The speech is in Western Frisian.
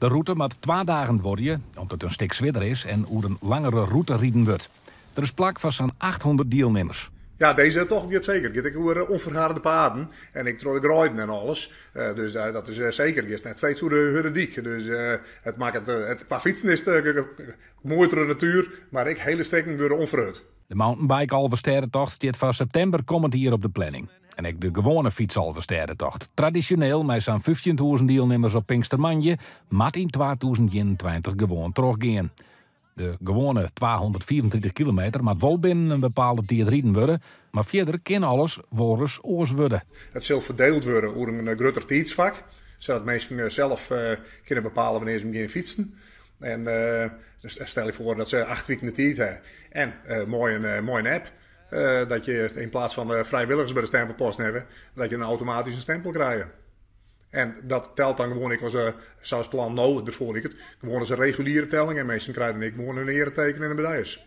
De rûte moat twa dagen duorje, om't it in stik swierder is en oer in langere rûte riden wurdt. Der is plak foar sa'n 800 dielnimmers. Ja, dizze tocht giet seker. Giet ek oer ûnferharde paden en ek troch de greiden en alles. Dus dat is seker. Giest net steeds oer de hurde dyk. Dus it makket it kwa fytsen is it moai troch de natuer, mar ek hiele stikken wurde ûnferhurd. De mountainbike Alvestêdetocht stiet foar septimber kommend jier op de planning. En ek de gewoane fytsalvestêdetocht, tradisjoneel mei sa'n 15.000 dielnimmers op Pinkstermoandei, moat yn 2021 gewoan trochgean. De gewoane 235 kilometer moat wol binnen in bepaalde tiid riden wurde, mar fierder kin alles wolris oars wurde. It sil ferdield wurde oer in grutter tiidsfak, sadat minsken sels kinne bepale wannear't se begjinne fytsen. En stel je foar dat se 8 wiken de tiid ha en mei in app, dat je yn plaats fan frijwilligers by de stempelpost hawwe, dat je dan automatysk in stempel krije. En dat telt dan gewoan ek as, sa as plan no derfoar liket, gewoan as in reguliere telling en minsken krije dan ek gewoan hun eareteken en de medaljes.